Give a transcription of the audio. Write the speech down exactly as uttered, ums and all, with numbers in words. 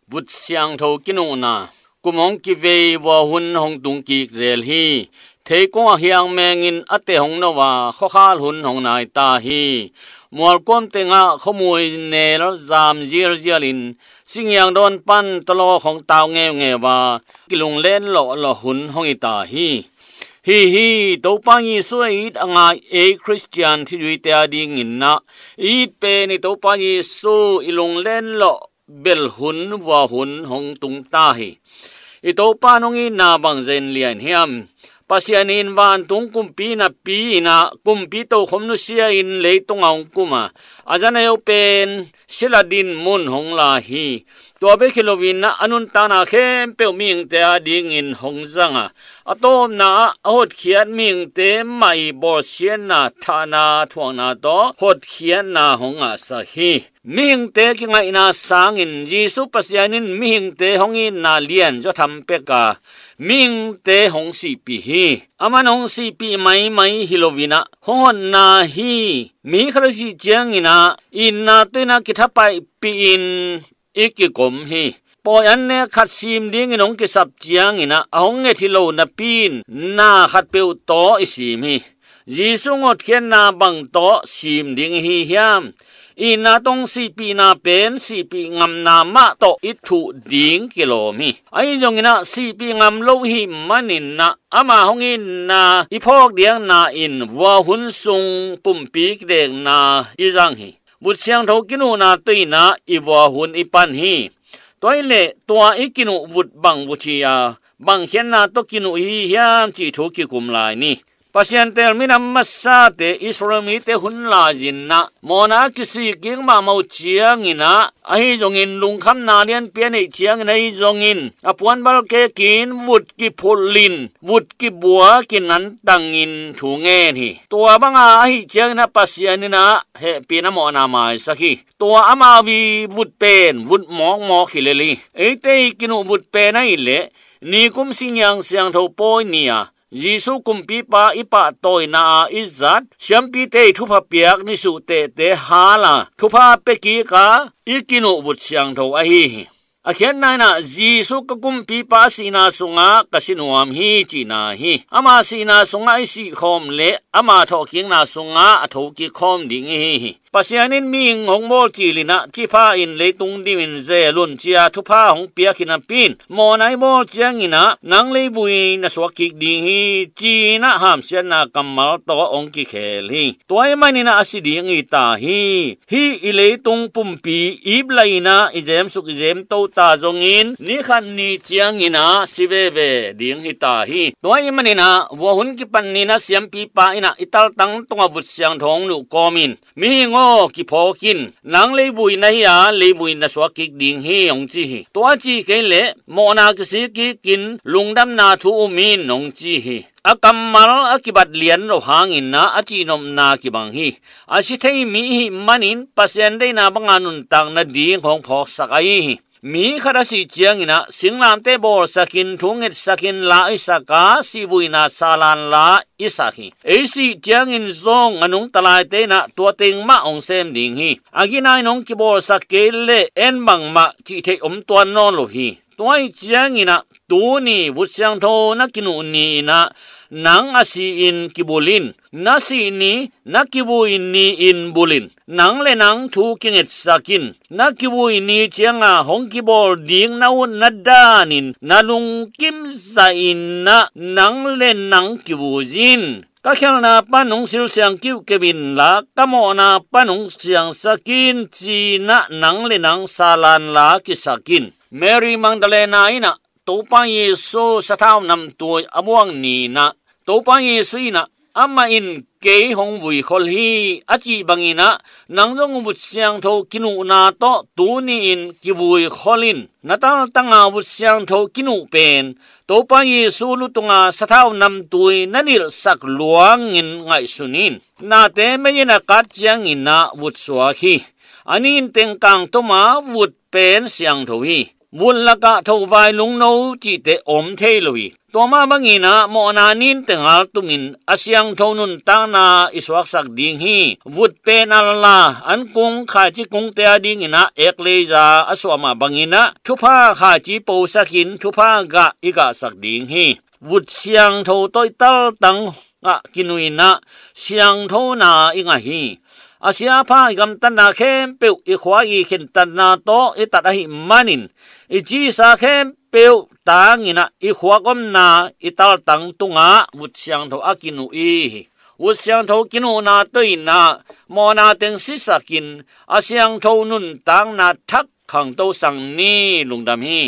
Vut siangtho kinuhna. Kum hong kivei, vua hun hong tung kik zel hi. Theikung ah hiang mengin a te hong no a, khuakhal hun hong nai ta hi. Mualkuam tengah khuamui nel zam zialzialin, singiang dawn pan tawlawk hong tau ngeungeu a, kilunglen lawhlawh hun hong hi ta hi. Hi hi, Topa Jesu a it a ngai ei Khristian thuzuite a dingin ah, i it pen i Topa Jesu i lunglen lawh bel hun, vua hun hong tung ta hi. I Topa in hong itna bang zen lian hiam? Pasian in vantung kumpi napi in ah, kumpi tokhom nusia in leitung ah hong kum a, a zaneu pen sila din mun hong la hi. Tua bek hi loin ah, a nuntakna khempeuh mihingte a dingin hong zang a, a tawpna ah a hotkhiat mihingte mah i bawlsiatna, thahna, thuakna tawh hotkhiatna hong ngahsak hi. Mihingte kingaihna sangin Jesu Pasian in mihingte hong itna lianzaw tham pek a, mihingte hong sihpih hi. Aman hong sihpih maimai hi loin ah, hong hotna hi. Mi khat a sih ciangin ah, itna tui in ah kithapaihpih in i kikom hi. Pawi an nek khat sim dingin hong kisap ciangin ah, a hong nget hi lo napi in, na khatpeuh tawh i sim hi. Jesu hotkhiatna bang tawh sim ding i hi hiam? Itna tawh hong sihpihna pen sihpih ngamna mah tawh i thuh ding kilawm hi. Ahi zongin ah, sihpih ngam lo i hih manin ah, ama hong itna i phawk diakna in vua hun sung pumpi kidekna i zang hi. Vut siangtho kinuhna tui in ah i vua hun i pan hi. Tua hi leh, tua i kinuh vut bang vut hi a, bang khiatna tawh kinuh i hi hiam cih thu kikum lai ni. Pasian teel minam masate Israel mite hun lai-in ah, mawhna a kisik kik mahmah uh ciangin ah, ahi zongin lungkhamna lianpi a neih ciangin ahi zongin, a puanbal kekin vut kiphulh in, vut kibua kinantangin thu ngen hi. Tua banga ahih ciangin ah, Pasian in ah hehpihna mawhna maisak hi. Tua amau i vut pen vut mawkmawk hi lel hi. Eite i kinuh vut pen ahih leh, nikum singiang siangtho pawi ni a, Jesu kumpipa i pahtawina a i zat, siampite i thupha piak ni suhtehte hal a, thupha pia kik a i kinuh vut siangtho ahi hi. A khiatna in ah, Jesu ka kumpipa a sihna sungah ka si nuam hi cihna hi. Ama sihna sungah i sihkhawm leh, ama thawhkikna sungah a thokik khawm ding i hi hi. Pasian in mihing hong bawl cilin ah, cipha in leitung dimin zel un ci-a thupha hong piak hi napi in, mawhna i bawl ciangin ah, nang leivui na suak kik ding hi, ci-in ah hamsiatna kammal tawh hong kikhel hi. Tua ahih manin ah a si ding i ta hi. Hih i leitung pumpi ip lai-in ah i zemsuk i zemto ta zongin, ni khat ni ciangin ah si veve ding hi ta hi. Tua ahih manin ah vua hun kipan ni-in ah siampipa in ah i taltang tungah vut siangtho hong nuh kawmin, mihing aw, kiphawk in, nang leivui na hi a, leivui na suak kik ding hi, hong ci hi. Tua a cih kei leh, mawhna kisik kikin, lungdamna thu um in, hong ci hi. A kammal a kibat lian lo hangin ah a cihnopna kibang hi. A si thei mi i hih manin, Pasian deihna banga nuntak nading hong phawksak ahi hi. Mi khat a sih ciangin ah, singlamteh bawlsakin, thu ngetsakin la i sak a, sihvuina salan la i sak hi. Ei sih ciangin zong a nungta laite in ah tua teng mah hong sem ding hi. A gina in hong kibawlsak kei leh en bangmah cih theih om tuan nawn lo hi. Tua ahih ciangin ah, tuni vut siangtho na kinuh ni-in ah, nang a si-in kibulh in. Na sih ni, na kivui ni-in bulh in. Nang le nang thu kingetsak in. Na kivui ni cianga hong kibawl ding na utna danin na lungkim zahin ah nang le nang kivui in. Ka khialhna pan hong silsiang kiuhkeuh inla, ka mawhna pan hong siangsak in, ci-in ah nang le nang salan la kisak in. Mary Magdalena in ah Topa Jesu sathau namtui a buak ni-in ah, Topa Jesu in ah, amah in kei hong vuikhol hi, a cih bangin ah, nang zong vut siangtho kinuhna tawh tuni-in kivuikhol in. Na taltanga vut siangtho kinuh pen, Topa Jesu lutunga sathau namtui na nilhsak luangin ngaihsun in. Nate mei-in a kat ciangin ah vut suak hi. A nin teng kangtuma vut pen siangtho hi. Vut lakah thovai lungno cihte om thei lo hi. Tua mah bangin ah mawhna nin tengal tumin a siangtho nuntakna i suaksak ding hi. Vut pen a la, an kung khaici kungte a dingin ah eklesia a suah mah bangin ah thupha khaici posakin thupha gah i gahsak ding hi. Vut siangtho tawh i taltang ah kinuh in ah siangthona i ngah hi. A siapha i gamtatna khempeuh, i khua i khentatna tawh i tat ahih manin i cisa khempeuh tangin ah i khuak omna i taltang tungah vut siangtho a kinuh i hi. Vut siangtho kinuhna tawh in ah mawhna teng sisakin a siangtho nuntakna thak khangto sang ni. Lungdam hi.